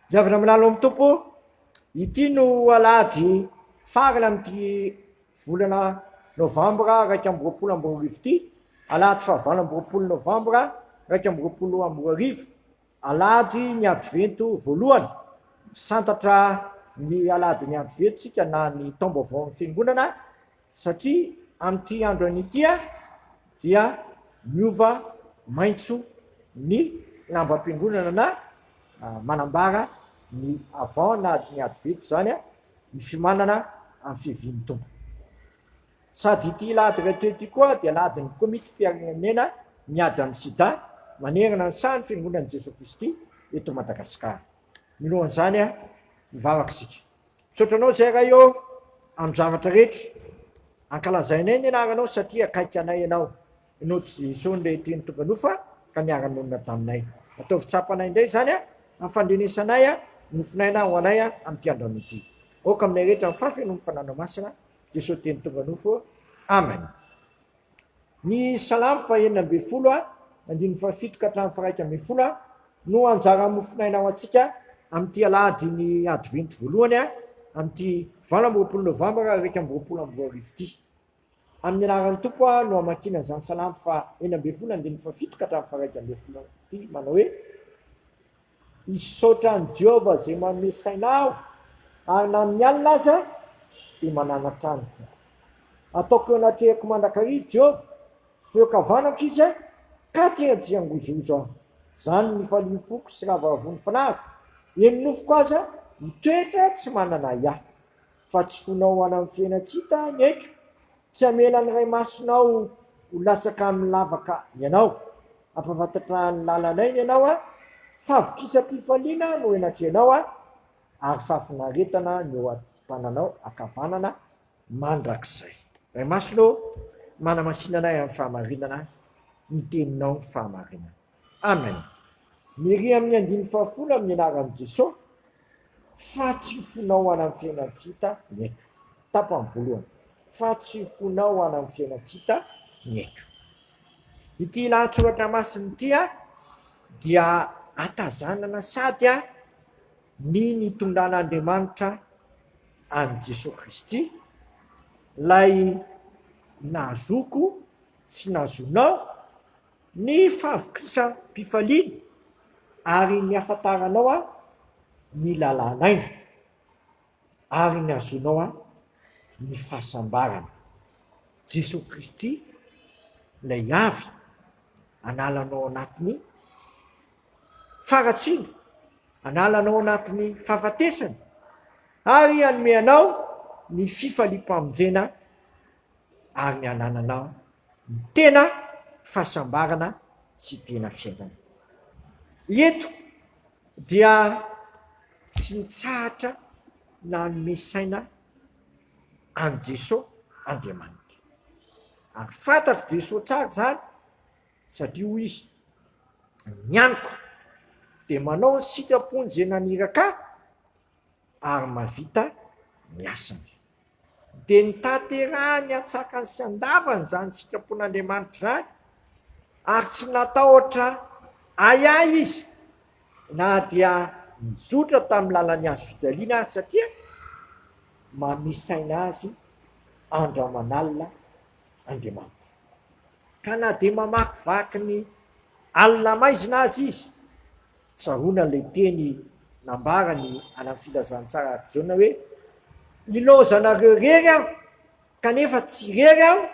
Miavona milalo amin'ny Tompo, ity no alahady farany amin'ity volana novambra 2021 ity, alahady fahavalo amby roapolo novambra 2021, alahady ny advento voalohany, santatra ny alahadin'ny advento isika na ny taom-baovaon'ny fiangonana satria amin'ity andro anio ity dia miova maitso ny lambam-piangonana na manambara ny avant na ny advento izany ny fiomanana amin'ny fiavian'ny Tompo. Sady ity lahady rahateo ity koa dia lahadin'ny komitim-pirenena miady amin'ny sida manerana ny sahan'ny Fiangonan'i Jesoa Kristy eto Madagasikara. Milohan'izany, mivavaka isika. Misaotra Anao izay Ray ô amin'ny zavatra rehetra. Ankalazainay ny anaranao satria akaiky anay Ianao. Ianao Jesoa ilay Teny tonga nofa ka niara-nonina taminay. Ataovy tsapanay indray izany amin'ny fandrenesanay ny nofon'aina ho anay amin'ity androany ity. Aoka aminay rehetra ny fahafenoan'ny Fananao Masina, Jesoa Teny tonga nofo. Amen. Ny Salamo fahenina ambin'ny folo andininy fahafito ka hatramin'ny faha-11 no anjara mofonaina ho antsika amin'ity alahady ny Advento voalohany amin'ity 28 novambra 2021 ity. Amin'ny anaran'ny Tompo no hamakiana izany Salamo faha-16 andininy fahafito ka hatramin'ny faha-11 ity manao hoe, Hisaotra an'i Jehovah izay manome saina aho, ary na amin'ny alina aza dia mananatra ahy ny foko. Ataoko eo anatrehako mandrakariva Jehovah, fa eo ankavanako Izy, ka tsy hangozohozo aho. Izany no nifalian'ny foko sy ravoravoan'ny fanahiko, eny nofoko aza mitoetra tsy manana ahiahy. Fa tsy fonao ho any amin'ny fiainan-tsy hita ny aiko, Tsy hamela ny Ray Masinao ho latsaka amin'ny lavaka Ianao. Hampahafantatra ny lalanay ny Ianao, fahavokisam-pifaliana no enatrehanao, ary fahafinaretana ny eo an-tananao ankavanana mandrakizay. Ray Masina ô, manamasina anay amin'ny fahamarinana, ny Teninao fahamarinana. Amen. Miria amin'ny andininy fahafolo amin'ny anaran'i Jesoa fa tsy fonao any amin'ny fiainan-tsy hita ny aiko. Tapany voalohany. Fa tsy fonao any amin'ny fiainan-tsy hita ny aiko. Ity lahatsoratra masina ity dia atazanana sady ny nitondran'Andriamanitra an'i Jesoa Kristy, ilay nahazoako sy nahazoanao Ny fahavokisam-pifaliana ary ny hafantaranao ahy ny lalàn'aina ary ny hahazoanao ahy ny fahasambarana. Jesoa Kristy ilay avy hanala anao anatin'ny faharatsiana, hanala anao anatin'ny fahafatesana ary hanome anao ny fifaliam-pamonjena ary ny hanananao ny tena fahasambarana sy tena fiainana. Eto dia tsy nitsahatra nanome saina an'i Jesoa Andriamanitra. Ary fantatr'i Jesoa tsara izany satria hoy Izy, Ny aniko dia manao ny sitrapony izay naniraka Ahy ary mahavita ny asany. Dia notanterahiny an-tsakany sy an-davany izany sitrapon'Andriamanitra izany, ary tsy natahotra ahiahy izy na dia nizotra tamin'ny lalan'ny hazo fijaliana aza, satria manome saina azy andro aman'alina Andriamanitra. Ka na dia mamakivaky ny alina maizina aza izy, Tsaroana ilay teny nambarany any amin'ny Filazantsara araka Jaona hoe, Ilaozanareo irery aho, kanefa tsy irery aho,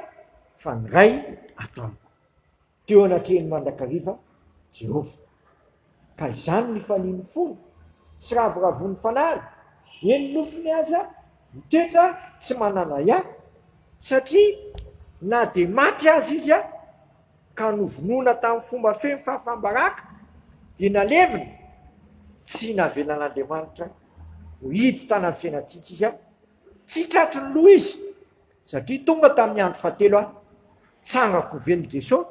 fa ny Ray ato amiko. Teo anatrehiny mandrakariva Jehovah. Ka izany no ifalian'ny fony, sy ravoravoan'ny fanahiny, eny nofony aza mitoetra tsy manana ahiahy, satria na dia maty aza izy, ka novonoina tamin'ny fomba feno fahafaham-baraka, dia nalevina, tsy navelan'Andriamanitra voahidy tanan'ny fiainantsika izy, tsy tratry ny loha izy, satria tonga tamin'ny andro fahatelo aho, tsangako ho velona Jesoa,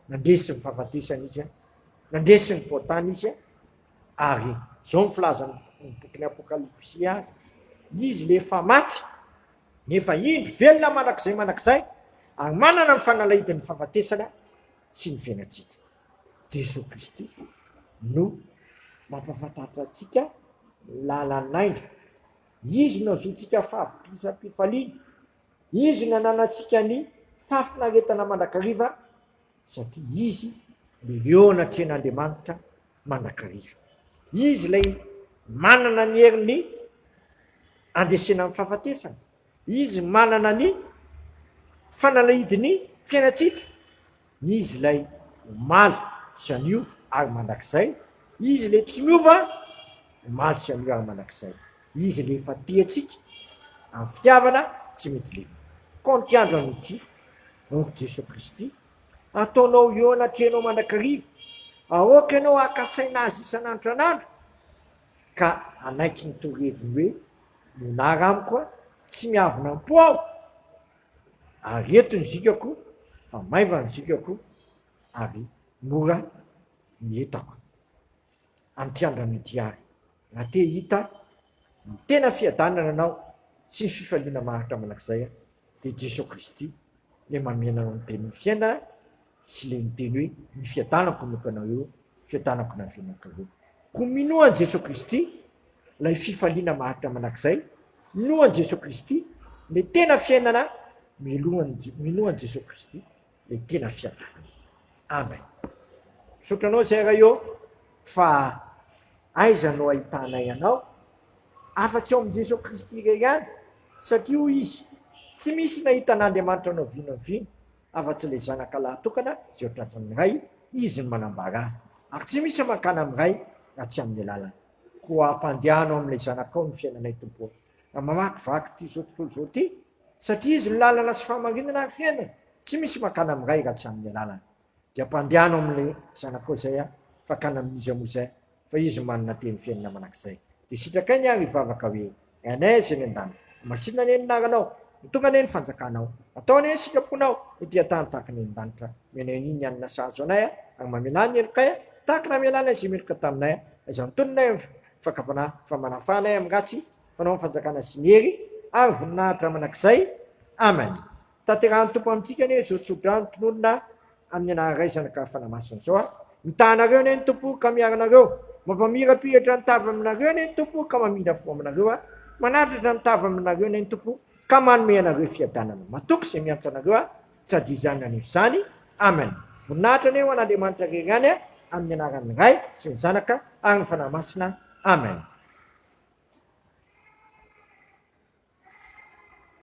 nandresy ny fahafatesana izy, nandresy ny fahotana izy, ary izao ny filazan'ny bokin'ny Apokalypsy azy, izy ilay efa maty, Nefa indro velona mandrakizay mandrakizay ary manana ny fanalahidin'ny fahafatesana sy ny fiainantsika. Jesoa Kristy no mampahafantatra antsika. lalan'aina. Izy no ahazoantsika fahavokisam-pifaliana. Izy no ananantsika ny fahafinaretana mandrakariva satria Izy no eo anatrehan'Andriamanitra mandrakariva. Izy ilay manana ny herin'ny handresena ny fahafatesana. Izy manana ny fanalahidin'ny fiainantsika. Izy ilay omaly sy anio ary mandrakizay. Izy ilay tsy miova omaly sy anio ary mandrakizay. Izy ilay efa tia antsika amin'ny fitiavana tsy mety levona. Koa amin'ity andro anio ity, Tompo Jesoa Kristy, ataonao eo anatrehanao mandrakariva. Aoka ianao haka saina Azy isan'andro isan'andro ka hanaiky ny toroheviny hoe, Monara amiko aho, tsy miavona am-po aho, ary eto ny zikako fa maivana ny zikako ary mora ny entako. Amin'ity andro anio ity àry, raha te hahita ny tena fiadanana anao sy ny fifaliana maharitra mandrakizay dia Jesoa Kristy ilay manome anareo ny tenin'ny fiainana sy ilay niteny hoe ny fiadanako omeko anareo, fiadanako no avenako anareo. Koa minoa an'i Jesoa Kristy ilay fifaliana maharitra mandrakizay, minoa an'i Jesoa Kristy ilay tena fiainana, minoa an'i Jesoa Kristy ilay tena fiadanana. Amen. Misaotra anao izay Ray ô fa aiza no ahitanay anao afa-tsy ao amin'i Jesoa Kristy irery ihany satria hoy Izy, tsy misy nahita an'Andriamanitra na oviana na oviana afa-tsy ilay Zanaka lahy tokana izay ho tratran'ny Ray, Izy no manambara azy. Ary tsy misy mankany amin'ny Ray raha tsy amin'ny alalany. Koa ampandehano amin'ilay Zanakao ny fiainanay Tompo ô. Raha mamakivaky ity izao tontolo izao ity, satria Izy no lalana sy fahamarinana ary fiainana, tsy misy mankany amin'ny Ray raha tsy amin'ny alalany. Dia ampandehano amin'ilay Zanakao izay aho, fakana amin'iza moa izay, fa Izy no manana teny fiainana mandrakizay. Dia sitrakay ny ary hivavaka hoe, Ry Anay izay any an-danitra, Masina anie ny anaranao, ho tonga anie ny fanjakanao, atao anie ny sitraponao, ety an-tany tahaka ny any an-danitra. Omenay anio ny hanina sahaza anay, ary mamelà ny helokay, tahaka ny namelanay izay meloka taminay, aiza antononay amin'ny fakam-panahy, fa manafaha anay amin'ny ratsy, fanao ny fanjakana sy ny hery ary voninahitra mandrakizay. Amen. Tanterahan'ny Tompo amintsika anie izao tsodrano tononina amin'ny anaran'ny Ray, Zanaka ary Fanahy Masina izao a. Mitaha anareo anie ny Tompo ka miaro anareo. Mampamirapiratra ny tava aminareo anie ny Tompo ka mamindra fo aminareo a. Manatratra ny tava aminareo anie ny Tompo ka manome anareo fiadanana. Matoky izay miantso anareo aho, tsy hadio izany na nefo izany. Amen. Voninahitra anie ho an'Andriamanitra irery ihany a, amin'ny anaran'ny Ray sy ny Zanaka ary ny Fanahy Masina. Amen.